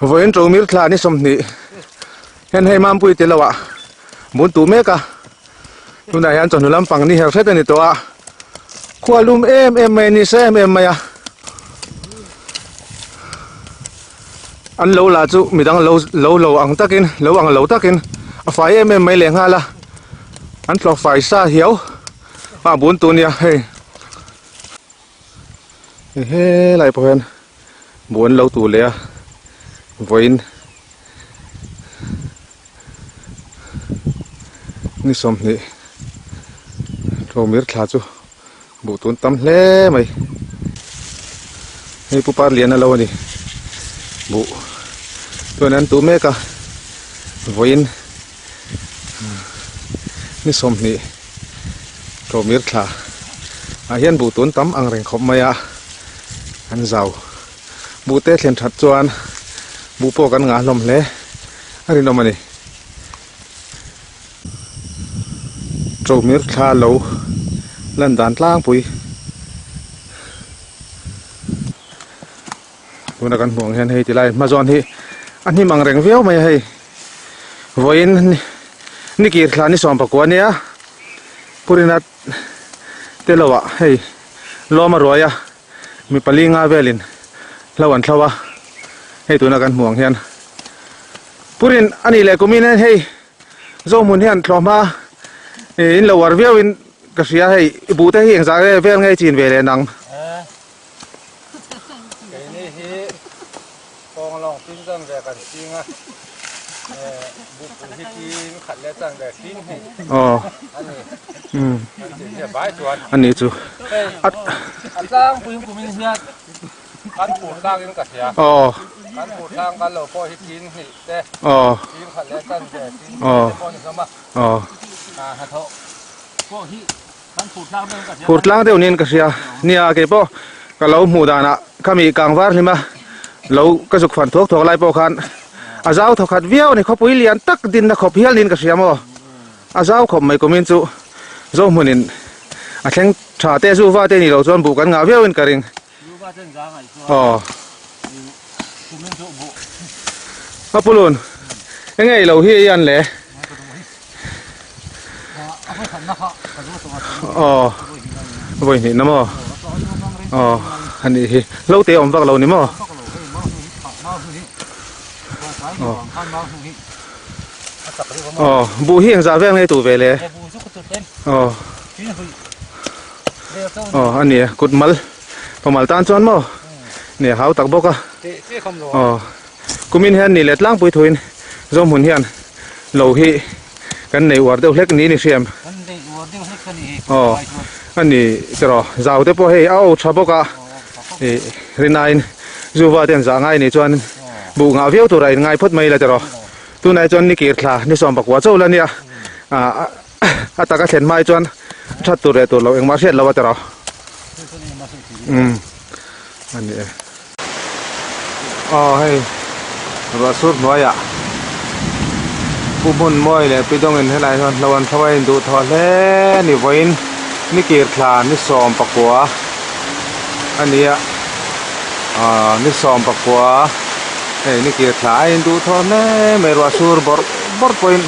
Vawiin Ṭomir thla ni 20 hian hei Mampui te lohah bun tuh mek a, tunah hian chawhnu lampang ni her hret a ni tawh a, khua lum em em mai a ni sa em em mai a, an lo lah chu midang lo lo lo ang takin lo ang lo takin a fai em em mai leh nghal a, an tlawh fai sa hiau a bun tuh nia hei. Helai pawh hian buh an lo tuh leh a vawiin ni 20 tlawmir thla chu buh tun tam hle mai hei pu Parliana lo a ni buh chuan an tuh mek a vawiin ni 20 tlawmir thla ah hian buh tun tam ang reng khawp mai a an zau buh te thlen that chuan buh pawh kan ngah hlawm hle a rinawm a ni tlawmir thla lo lan dan tlangpui tuna kan hmuh ang hian hei tilai hma zawn hi a hnim ang reng viau mai a hei vawiin ni kir thla ni 19 ania purina te lo ah hei lawm a ruai a mi pali nga velin hlo an thlo a hei tuna kan hmuh ang hian purin ani leh kumin hian hei Zohmun hian thlawhhma in lo war viau in ka hria hei buh te hi engzah nge vel nge chin ve leh nang. Keini hi kawnglawng tin chan ve kan ching a, buhpui hi tin khat leh chan ve tin hi a ni. Kan chin hi a bai chuan. A ni chu. Hei a tlangpuiin kumin hian kan phur tlangin ka hria. Kan phur tlang kan lo pawh hi tin hnih te, tin khat leh chan ve tin hnih te pawh a ni hlawm a. Hnathawh pawh hi Phur tlang deuh niin ka hria. Nia kei pawh ka lo hmuh danah khami kang var hlim a lo ka zuk fan thuak thuak lai pawh khan a zau thaw khat viau a ni. Khawpui lian tak dinna khawp hial niin ka hria maw? A zau khawp mai kumin chu Zohmunin a thleng tha te zu va te ni loh chuan buh kan ngah viauin ka ring. Aw. A pulun enge i lo hi i an le? Aw vawi hnih na maw? Aw a nih hi lo te awm vak lo ni maw? Aw aw buh hi engzah vel nge i tuh ve le? Aw aw a ni e kut mal pamal tan chuan maw ni a hau tak bawk a aw kumin hian ni leh tlangpui thuin Zohmun hian lo hi kan nei uar deuh hlek niin i hriam aw a ni tiraw zau te pawh hei a aw tha bawk a ih rinain zuva te an zah ngai nih chuan buh ngah viau turah in ngai phawt mai la tiraw tunah hi chuan ni kir thla ni 19 chauh la nia ah. A taka thlen hmai chuan that tur leh tur lo engmah hriat lo a tiraw. Umm a ni e. Aw hei ruah sur hnuaiah Pu Hmun Mawi leh Pi Dawngin helai hian hlo an thlo a induh thawh hle a ni vawiin ni kir thla ni 19 a ni a aaa ni 19 hei ni kir thla a induh thawh hle mai ruah sur bawrh bawrh pawhin.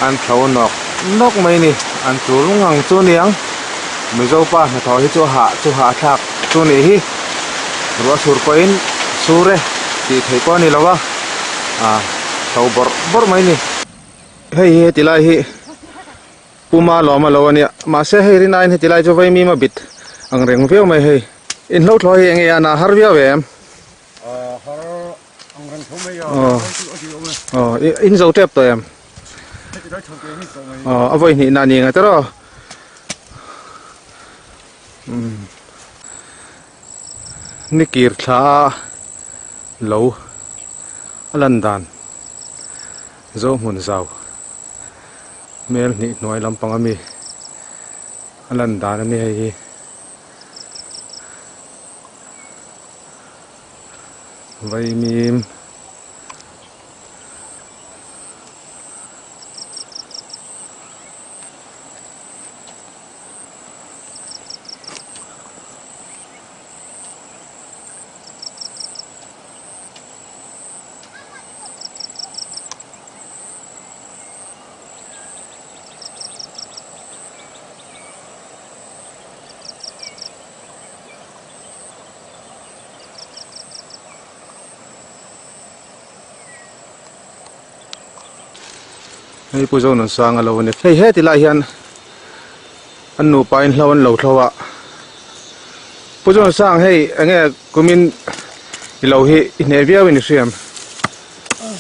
An thlo nawk nawk mai ni, an tul ngang chu niang. Mizo pa hnathawh hi chu hah chu hah thlak chu nih hi. Ruah sur pawhin sur e tih theih pawh a ni lo a, ah thlo bawrh bawrh mai ni. Hei hi heti lai hi Puma lawm a lo a nia, mahse hei rin aiin heti lai chu vaimim a bit ang reng viau mai hei. Inhlo thlawh hi eng nge a na har viau em? In zo tep tawh em a vawi hnih na ni nga teraw ni kir thla a lo a lan dan zo hmun zau hmel hnih hnuai lampang ami a lan dan a ni hei hi. Vaimim Hei Pu Zonunsanga lo a ni. Hei heti lai hian an nupa in hlo an lo thlo a. Pu Zonunsang hei enge kumin i lo hi i hneh viau in i hriam?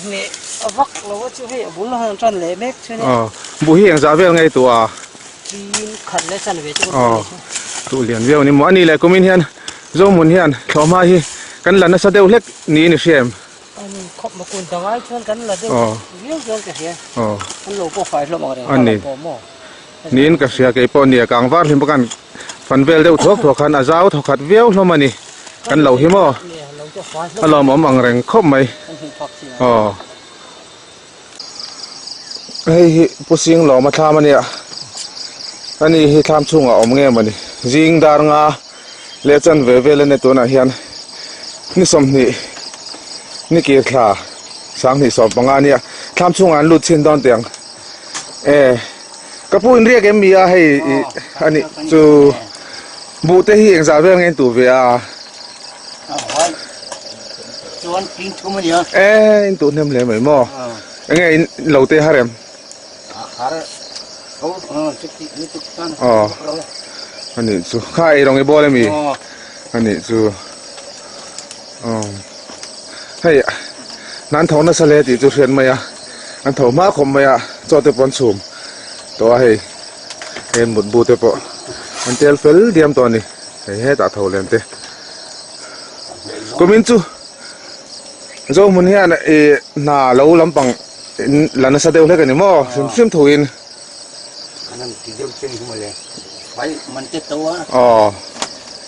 Hneh a vak lo a chu hei a bul han tan leh mek chu nia. Aw buh hi engzah vel ngei tuh a? Tin khat leh chan ve chu kan tih chu. Tuh lian viau a ni maw? A nih leh kumin hian Zohmun hian thlawhhma hi kan la nasa deuh hlek niin i hriam? Ani khawp maw kun dang ai chuan kan la deuh viau chuan ka hria. Kan lo pawh fai hlawm ang reng kha lo pawh maw. Niin ka hria kei pawh nia kang var hlim bawk an fan vel deuh thuak thuak khan a zau thaw khat viau hlawm a ni. Kan lo hi maw a lawmawm ang reng khawp mai. Aw hei hi Pu Singlawma thlam a nia. Ani hi thlam chhungah a awm nge mawni zing dar nga leh chan ve vel a nia tunah hian ni 20 ni kir thla 2015 a nia thlam chhungah an lut chhin dawn teh ang e ka pu in riak em mi a hei ih a nih chu buh te hi engzah vel nge in tuh ve a e in tuh hnem hle mai maw enge in lo te har em. Aw anih chu kha ei rawng i bawl ami anih chu aw hei nan tho nasa hle tih chu hriat mai a an tho hma khawp mai a chaw te pawh an chhum tawh a hei hei mut bu te pawh an tel fel diam tawh a ni hei hetah tho len te kumin chu Zohmun hian ih hna lo lampang in la nasa deuh hlek a ni maw hrim hrim thu in. An han ti deuh chen hi mawle fai man te to a. Aw.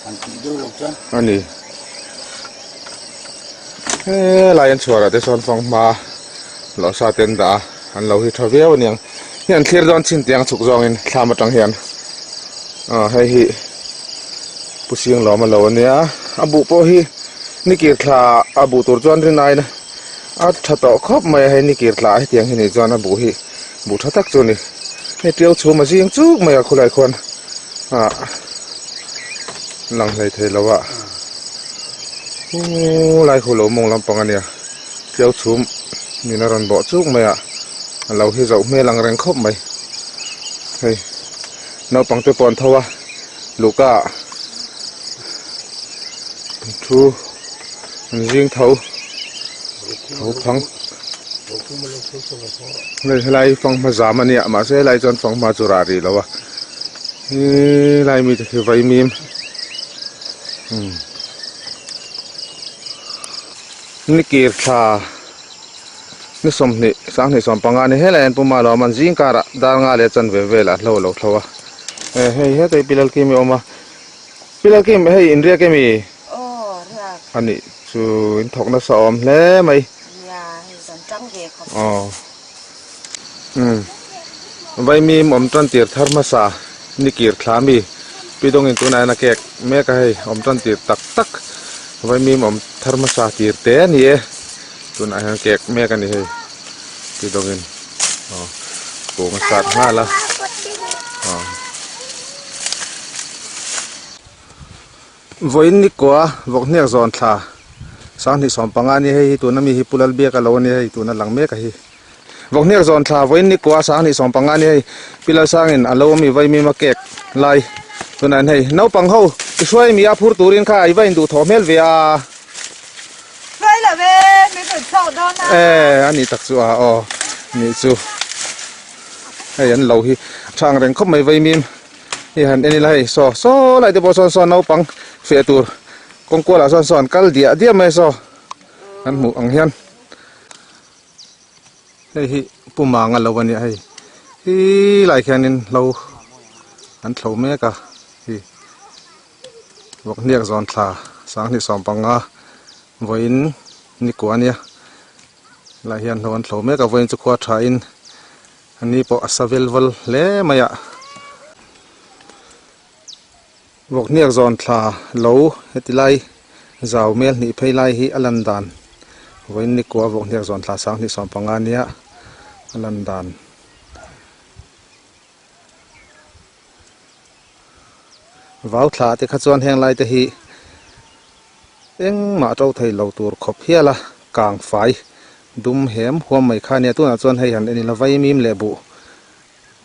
An ti deuh lo chuan. A ni. He lai an chhuar ah te sawn fanghma lawh sa te an dah a an lo hi tha viau a niang hi an thlir dawn chin tiang chhuk zawng in thlam atang hian aw hei hi Pu Singlawma lo a nia a buh pawh hi ni kir thla a buh tur chuan rin aiin a tha tawh khawp mai a hei ni kir tla hetiang hi nih chuan a buh hi buh tha tak chu a ni hei tiau chhum a zing chuk mai a khulai khuan ah lang hlei thei lo a lai khu lo mawng lampang a nia tiau chhum in a rawn bawh chuk mai a a lo hi zoh hmel ang reng khawp mai hei naupang te pawh an tho a luhka ah thu an zing tho tho phang hei helai fanghma zam a nia mahse helai chuan fanghma chu rah rih lo a helai mite khi vaimim umm ni kir thla ni 20 2015 a ni helai an puma lo awm a zing karah dar nga leh chanve velah hlo a lo thlo a. Eh hei hetah hi pilal kim i awm a pilal kim hei in riak emi aw riak ani chu in thawk nasa awm hle mai nia hei zan tang ve khawp aw umm vaimim awm tan tir thar hmasa ni kir thla mi pi dawngin tunah hian a kek mek a hei awm tan tir tak tak vaimim awm thar hmasa tir te a ni e tunah hian kek mek a ni hei pi dawngin. Aw kung a sat nghal a aw vawiin ni kua vawk hniak zawn thla 2015 a ni hei hi tuna mi hi Pu Lalbiaka lo a ni hei tuna lang mek a hi vawk hniak zawn thla vawiin ni kua 2015 a ni hei Pi Lalsangin a lo awm i vaimim a cake lai tunah hian hei naupang ho i hruai mi a phur turin kha i va induh thawh hmel ve a. Hruai lo e, min rawn chhuak dawn a. E, a nih tak chu a aw, nih chu. Hei an lo hi tha ang reng khawp mai vaimim. Hei han en ila hei saw saw lai te pawh sawn saw naupang feh tur kawng kualah sawn saw an kal diah diah mai saw an hmuh ang hian. Hei hi Pu Manga lo a nia hei hi lai khianin hlo an thlo mek a hi. Vawk hniak zawn thla 2015 vawiin ni kua ania helai hian hlo an thlo mek a vawiin chu khua tha in a ni pawh a sa vel val hle mai a vawk hniak zawn thla lo heti lai zau mel hnih phei lai hi a lan dan vawiin ni kua vawk hniak zawn thla 2015 ania a lan dan. Vau thla te kha chuan heng lai te hi engmah to thei lo tur khawp hial a kang fai dum hem huam mai kha ania tunah chuan hei han en ila vaimim leh buh.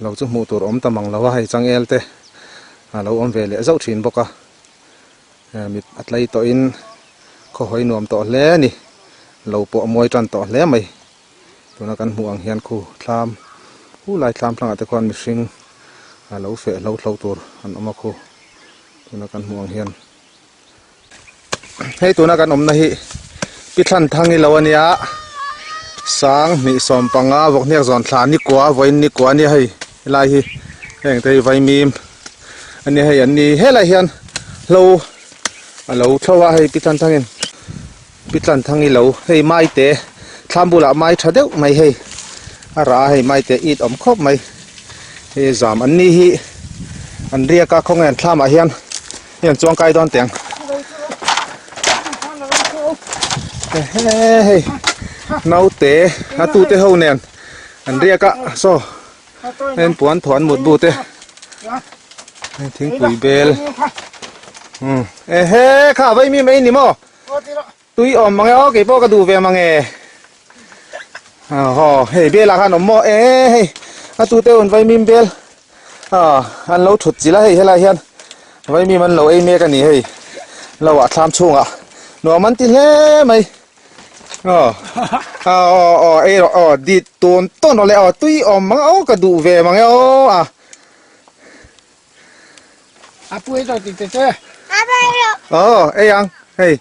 Lo chu hmuh tur awm ta mang lo a, hei changel te a lo awm ve leh zauh thin bawk a, mit a tlai tawhin khawhawi nuam tawh hle a ni, lo pawh a mawi tan tawh hle mai, tuna kan hmuh ang hian khu thlam hu lai thlam thlangah te khuan mihring a lo feh hlo hlo tur an awm a khu tuna kan hmuh ang hian. Hei tuna kan awmna hi Pi Thlanthang i lo a nia sang hnih 15 vawkhniak zawn thla ni kua vawiin ni kua a nia hei helai hi heng te hi vaimim a nia hei an ni helai hian hlo a lo thlo a hei Pi Thlanthangin Pi Thlanthang i lo hei maite thlam bulah mai tha deuh mai hei a rah a hei maite it awm khawp mai hei zam an ni hi an riak a khawnge an thlamah hian. Hei an chuang kai dawn teh ang. Hei naute a tute ho nen an riak a saw hei an puan thaw an mut bu te hei thingpui bel umm ehe kha vai mi mai ni maw tui awm mange aw keipawh ka duh ve mange aw hei belah khan awm maw e hei a tute un vaimim bel ah an lo thut chilh a hei helai hian vaimim an lo ei mek a ni hei lo ah thlam chhungah nuam an ti hle mai aw aw aw aw ei rawh aw dit tawn tawn rawh le aw tui awm mang aw ka duh ve mange aw a. Aw ei ang hei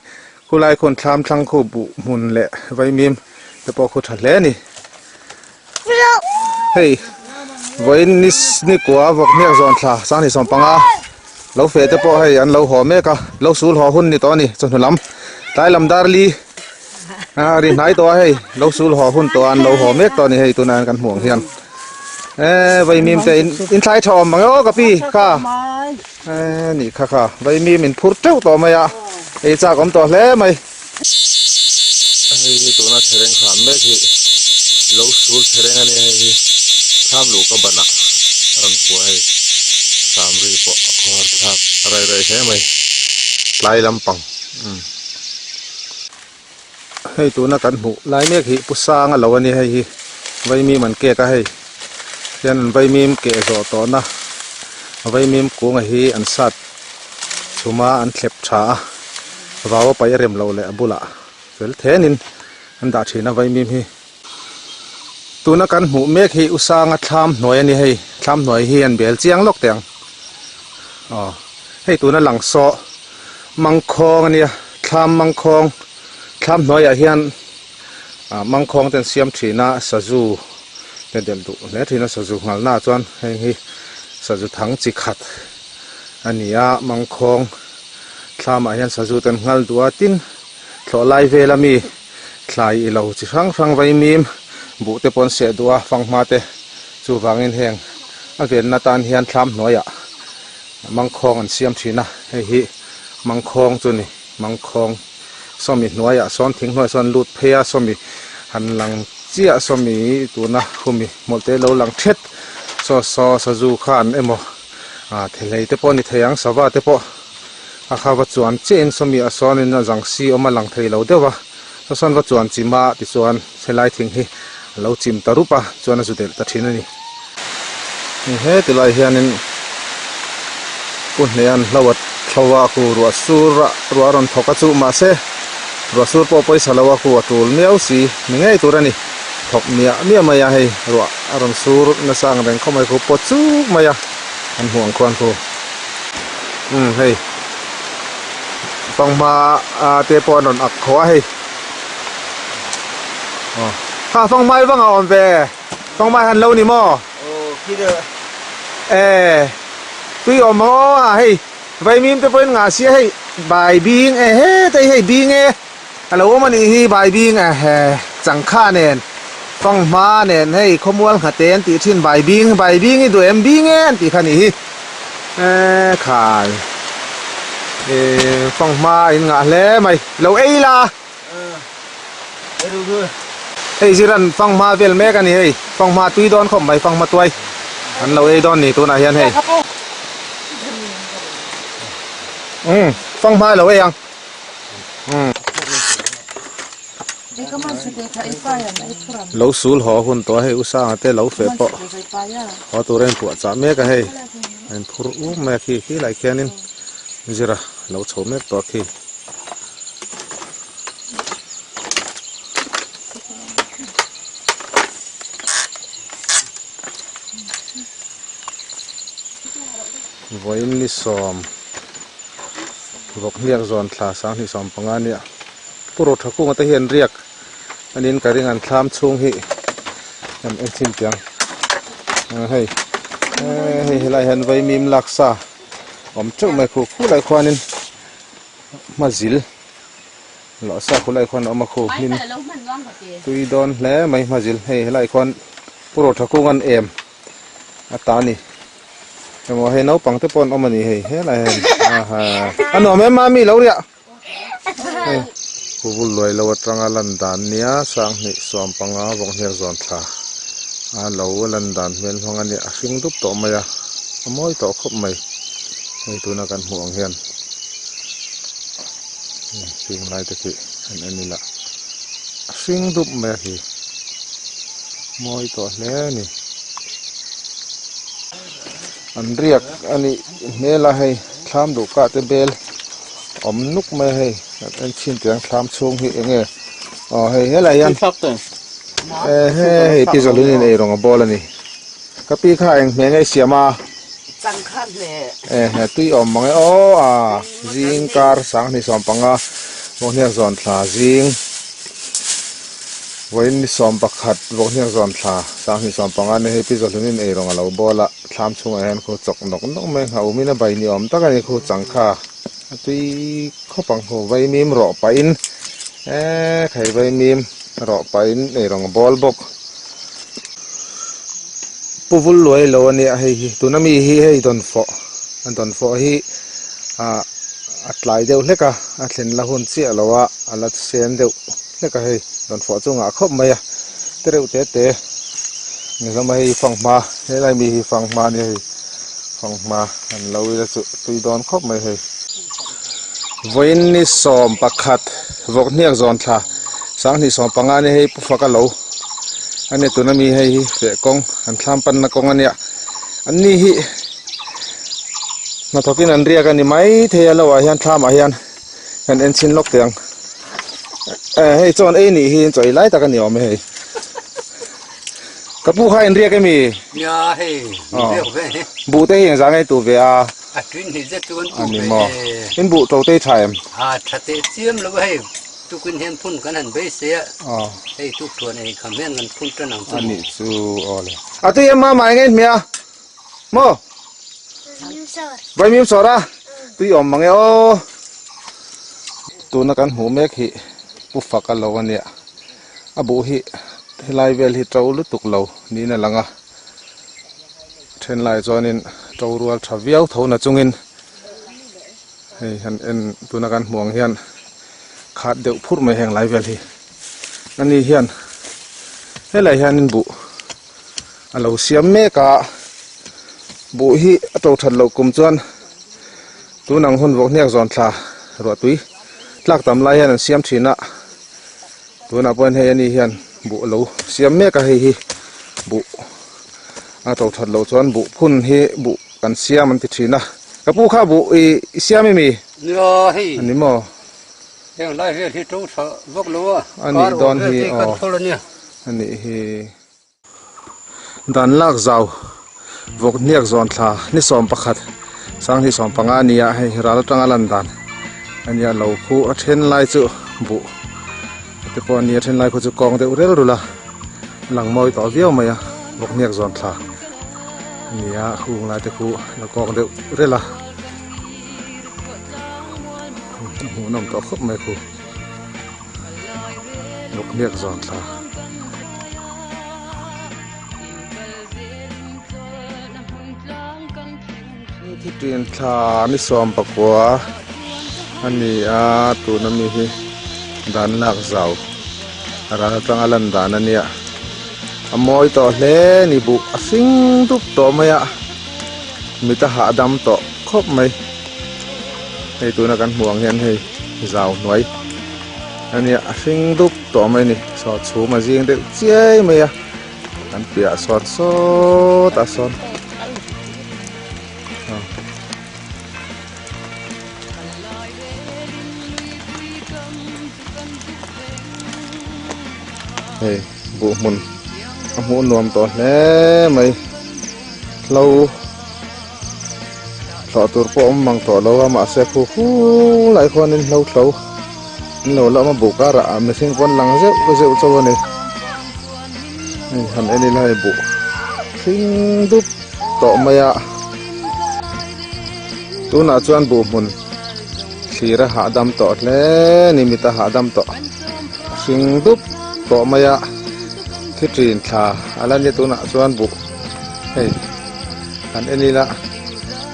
khulai khawn thlam thlang khu buh hmun leh vaimim te pawh khu tha hle a ni hei vawiin ni ni kua vawk hniak zawn thla sanghnih 15 lo feh te pawh hei an lo haw mek a lo sul haw hun ni tawh a ni chawhnu lam tlai lam dar li a ri hnai tawh a hei lo sul haw hun tawh a an lo haw mek tawh a ni hei tunah hian kan hmuh ang hian. E vaimim te in in thlai tha awm mang e aw ka pi kha e ni kha kha vaimim in phur teuh tawh mai a ei chak awm tawh hle mai. Hei hi tuna thereng thlam mek hi lo sul thereng a nia hei hi thlam luh ka banah a rawn kua hei thlam ri pawh a khawhar thlak a raih raih hle mai tlai lampang umm. Hei tuna kan hmuh lai mek hi Pu Sanga lo a ni hei hi vaimim an kek a hei hian an vaimim keh zawh tawhna vaimim kunga hi an sat chhum a an thlep tha a vau a paih a rem loh leh a bulah fel thenin an dah thin a vaimim hi tuna kan hmuh mek hi U Sanga thlam hnuai a ni hei thlam hnuai hi an bel chiang lawk teh ang aw hei tuna lang saw. Mangkhawng a nia, thlam mangkhawng, thlam hnuaiah hian ah mangkhawng te an siam thin a, sazu te delh duh hle thin a, sazu nghalna ah chuan heng hi sazu thang chi khat a ni a, mangkhawng thlamah hian sazu te an nghal duh a, tin thlawh lai vel ami thlai ilo chi hrang hrang vaimim buh te pawh an seh duh a, fanghma te chuvangin heng a venna tan hian thlam hnuaiah. Mangkhawng an siam thin a, hei hi mangkhawng chu a ni, mangkhawng sawmi hnuaiah sawn thing hnuaiah sawn lut phei a sawmi han lang chiah sawmi tuna khumi hmawlh te lo lang thet saw saw sazu khan emaw ah thelei te pawh a ni thei ang sava te pawh a kha va chuan chiahin sawmi a sawnin a zang si awm a lang thei lo deuh a saw sawn va chuan chim a tichuan helai thing hi a lo chim ta rup a chuan a zu delh ta thin a ni. Hei heti lai hianin pu hnehan hlo a thlo a khu ruah sur a ruah a rawn thawk a chu mahse ruah sur pawh pawisa lo a khu a tul miau si ni ngei tur a ni thawk miah miah mai a hei ruah a rawn sur nasa ang reng khawp mai khu pawt chuk mai a an hmuh ang khuan khu umm hei fanghma te pawh an rawn ak khawh a hei aw kha fanghma hi vang a awm ve. Tawngmai han lo ni maw? E tui awm aw a hei vaimim te pawhin ngah sia hei bai bing e hetei hei bing e a lo awm a nih hi bai bing e he changkha nen fanghma nen hei khawmual nghate an tih thin bai bing bai bing i duh em bing e an tih kha a nih hi e khai e fanghma in ngah hle mai lo ei la. Hei ziran fanghma vel mek a ni hei fanghma tui dawn khawp mai fanghma tuai an lo ei dawn ni tunah hian hei umm fanghma lo ei ang umm. Lo sul haw hun tawh a hei u Sanga te lo feh pawh haw tur a inpuah chah mek a hei a inphur um mai a khi khi lai khianin zira lo chho mek tawh a khi. Vawiin ni sawm vawk hniak zawn thla 2015 nia Pu Rawthakunga te hian riak anin ka ring an thlam chhung hi em en chhin tiang hei hei helai hian vaimim laksa awm teuh mai khu khu lai khuanin hmazil lawhsa khu lai khuan a awm a khu hnim tui dawn hle mai hmazil hei helai khuan Pu Rawthakunga an em a ta a ni. Emaw hei naupang te pawh an awm a ni hei helai hian aha a nuam em a mi lo riah hei Kuvul luai lo atanga lan dan nia 2015 vawkhniak zawn thla a lo lan dan hmel hmang a nia a hring dup tawh mai a a mawi tawh khawp mai hei tuna kan hmuh ang hian hring lai te khi han en ila a hring dup mai a khi mawi tawh hle a ni. An riak a nih hmel a hei thlam duh kah te bel awm nuk mai a hei en chhin teh ang thlam chhung hi eng nge aw hei helai hian hei pi zawlun in eirawng a bawl a ni ka pi kha eng hmeh nge i siam a eh tui awm mang e aw a zing kar 2015 vawkhniak zawn thla zing. Vawiin ni 11 vawkhniak zawn thla 2015 nia hei pi Zawhlunin ei rawng a lo bawl a, thlam chhungah hian khu chawk nawk nawk mai a awmin a bai ni awm tak a ni khu changkha a tui khawp ang khu vaimim rawh pahin eee khai vaimim rawh pahin ei rawng a bawl bawk. Pu vul luai lo a nia hei hi tuna mi hi hei dawnfawh a dawnfawh hi ah a tlai deuh hlek a a thlen la hun chiah lo a a la sen deuh hlek a hei dawnfawh chu ngah khawp mai a te reuh te te ni hlawm a hei fanghma helai mi hi fanghma a nia hei fanghma an lo ila chu tui dawn khawp mai hei. Vawiin ni 11 vawkhniak zawn thla 2015 ania hei pu faka lo ania tuna mi hei hi feh kawng an thlam panna kawng ania an ni hi hnathawkin an riak a ni maithei a lo ah hian thlamah hian kan en chhin lawk teh ang eh hei chuan ei nih hi chaw ei lai tak a ni awm e hei ka pu kha in riak emi nia hei min riak ve he buh te hi engzah nge tu ve a a tuin hnih zet chu kan tu ani ve maw in buh to te tha em a tha teh chiam lo hei tukin hian phun kan han bei se a hei tuk thuan ei kham hian kan phun tan ang chu ani chu awle a tui em mama eng nge hmia maw Vaimim sawr a tui awm mang e aw tuna kan hmuh mek hi pu fak a lo a nia a buh hi helai vel hi to lutuk lo niin a lang a then lai chuanin to rual tha viau tho na chungin hei han en tuna kan hmuh ang hian khat deuh phurh mai heng lai vel hi ani hian helai hianin buh a lo siam mek a buh hi a to that loh kum chuan tun ang hun vawk hniak zawn thla ruah tui tlak tam lai hian an siam thin a tunah pawh hei ani hian buh a lo siam mek a hei hi buh a to that loh chuan buh phun hi buh kan siam an ti thin a ka pu kha buh i siam emi nia hei ani maw heng lai vel hi to tha vak lo a ani dawn hi aw ani hi. Dan lak zau vawk hniak zawn thla ni 11 2015 a nia hei ral atanga lan dan a nia lo khu a then lai chu buh te pawh a nia a then lai khu chu kawng deuh rel rul a lang mawi tawh viau mai a vawk hniak zawn thla a nia hung lai te khu la kawng deuh rel a hmuhnawm tawh khawp mai khu. Vawk hniak zawn thla. Thitrin thla ni 19 a ni a tuna mi hi dan lak zau a ral atanga lan dan a nia a mawi tawh hle ni buh a hring dup tawh mai a mit a hahdam tawh khawp mai hei tuna kan hmuh ang hian hei zau hnuai. ania a hring dup tawh mai a ni saw chhum a zing deuh chiai mai a an piah sawn sawtah sawn Hei buh hmun a hmuh nuam tawh hle mai hlo thlawh tur pawh a awm mang tawh lo a mahse khu khu lai khuanin hlo thlo an lo la awm a buh karah mihring pawn lang zeuh zeuh chauh a ni hei han en ila hei buh hring dup tawh mai a tunah chuan buh hmun thlir a hahdam tawh hle a ni mit a hahdam tawh hring dup tawh mai a thi ṭin thla a la nia tunah chuan buh hei han en ila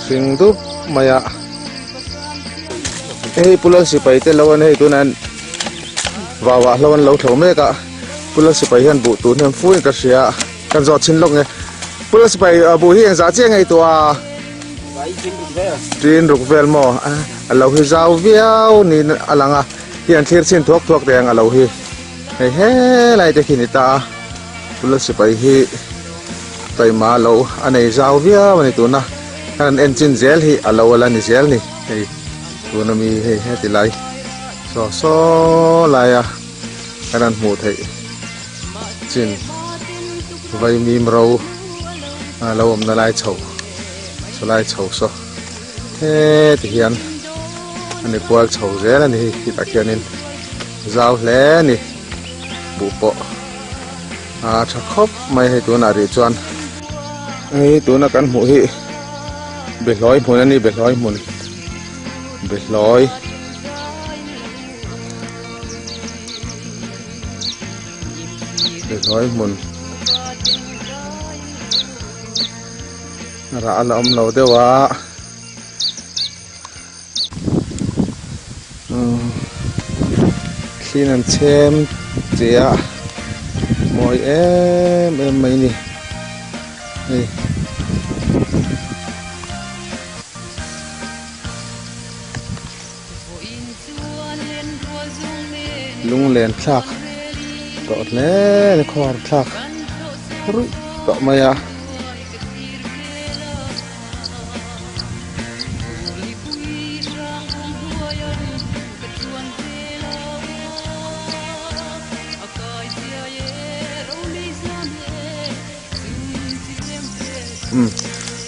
hring dup mai a hei pulal sipai te lo an hei tunah hian vauah hlo an lo thlo mek a pulal sipai hian buh tur hnem fuin ka hria a. Kan zawh chhin lawk nge. Pu Lalsipai buh hi engzah chiah ngei tawh a? Tin ruk vel maw? A lo hi zau viau niin a lang a. Hi an thlir chhin thuak thuak teh ang a lo hi. Hei helai te khi ni ta a. Pu Lalsipai hi taima lo a nei zau viau a ni tuna. Kan han en chin zel hi a lo a la ni zel ni. Hei tuna mi hei heti lai saw saw laia kan han hmuh theih. Chin vaimim ro a lo awmna lai chho saw lai chho saw heti hian a ni kual chho zel a ni hei khitah khianin zau hle a ni buh pawh a tha khawp mai hei tunah rih chuan hei tuna kan hmuh hi behlawi hmun a ni behlawi hmun behlawi. Hnuai hmun rah a la awm lo deuh a thliin an chhem che a mawi em em mai a ni hei. Lunglen thlak tawh hle a ni khawhar thlak ruih tawh mai a.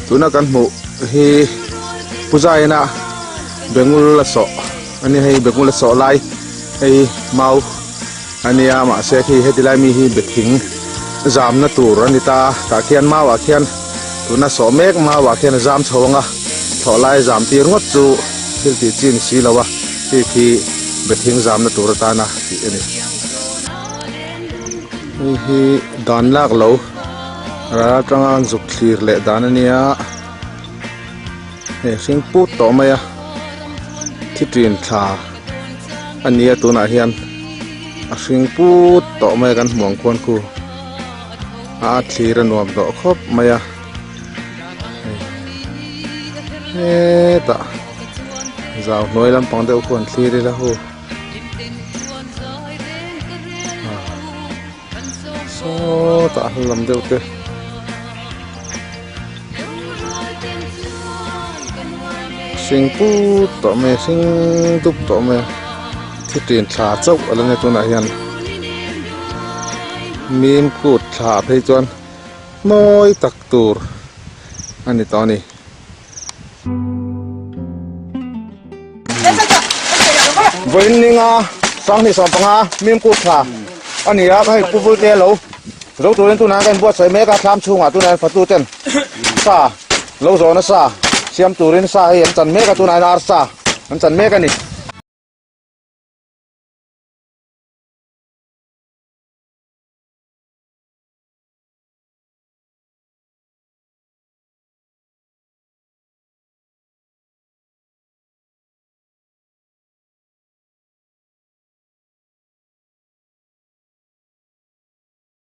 Tuna kan hmuh hi puzaina bengul a sawh a ni hei bengul a sawh lai hei mau a nia mahse khi heti lai mi hi be thing zamna tur a ni ta tah khian mau ah khian tuna sawh mek mau ah khian a zam chho ang a thlawh lai zam tir ngawt chu thil tih chi ni si lo a hei khi be thing zamna tur atana tih a ni. Hei hi dan lak lo ral atanga an zuk thlir leh dan a nia hei hring put tawh mai a thi tin thla a nia tunah hian a hring put tawh mai a kan hmuh ang khuan khu a thlir a nuam tawh khawp mai a hetah zau hnuai lampang deuh khu an thlir ila hu. Sawtah a lam deuh te hring put tawh mai a hring dup tawh mai a thi tin thla chauh a la nia tunah hian mim kut thla ah phei chuan mawi tak tur a ni tawh a ni. Vawiin ninga sanghnih 15 mimkut thla a ni a hei pu Vulte lo zo turin tunah ka inbuatsaih mek a thlam chhungah tunah hian fatu ten sa lo zawhna sa siam turin sa hei an chan mek a tunah hian ar sa an chan mek a ni.